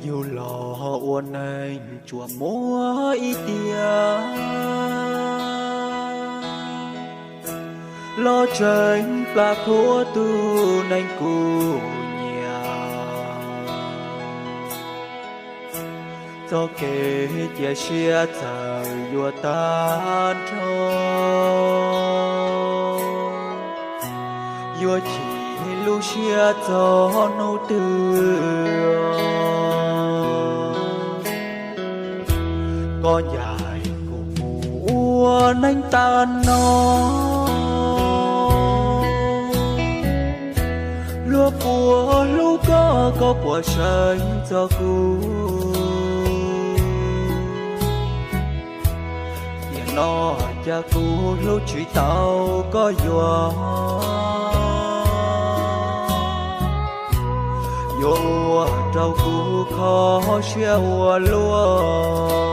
Yug los ua neeg tsuas muaj ib tiam, los tseem plam qhuav tus neeg kuv nyiam. Txoj kev cia siab txawm yuav tag nrho, yuav chim lub siab txog hnub twg. Koj ncaim kuv mus ua neej tag no, luag puas hlub koj, koj puas seev txog kuv. Tiam no cas kuv hlub tsis tau koj yuav, yuav ua rau kuv kho siab ua luaj.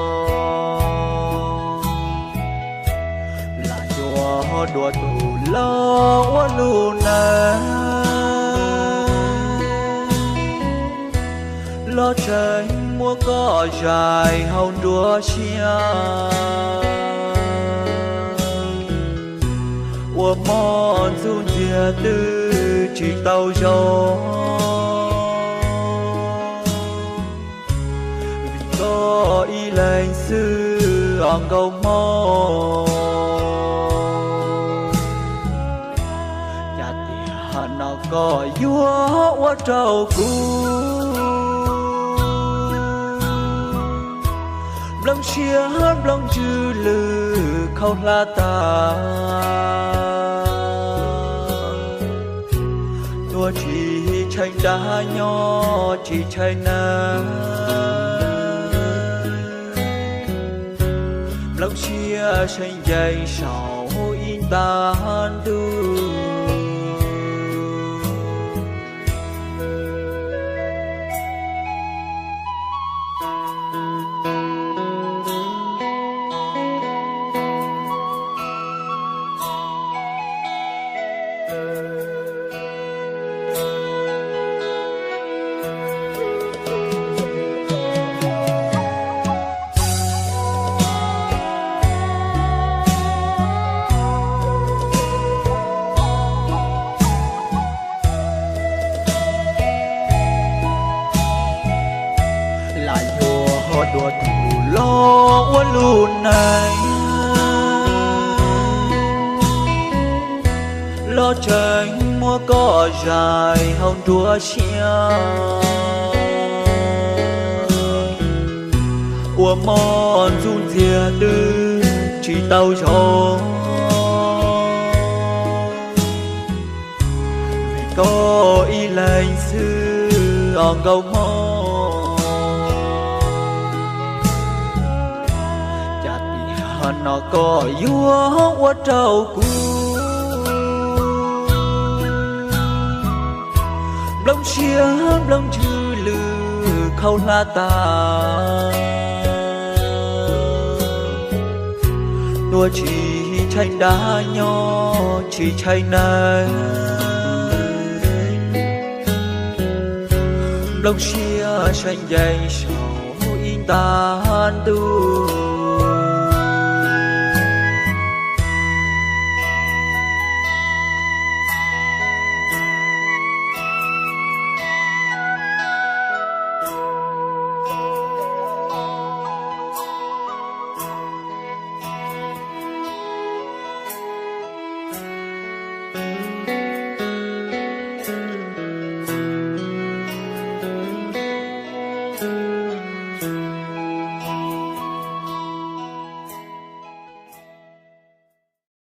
Lam yuav dua tus loj ua lub neej, los tseem muab koj zais hauv nruab siab. Ua moj ntxuj ntxiag twb tsis tau zoo, vim koj ib leeg xwb os nkauj moj. Cas tiam no koj yuav ua rau kuv nplooj siab nplooj ntsws lwj khaub hlab tag. Tuag tsis tsheej dag, nyob tsis tsheej neeg, nplooj siab seev ncees saum ib nta ntuj. Lam yuav dua tus loj ua lub neej, los tseem muab koj zais hauv nruab siab. Ua moj ntxuj ntxiag twb tsis tau zoo, vim koj ib leeg xwb os nkauj moj. Cas tiam no koj yuav ua rau kuv nplooj siab nplooj ntsws lwj khaub hlab tag. Tuag tsis tsheej dag, nyob tsis tsheej neeg, nplooj siab seev ncees saum ib nta ntuj.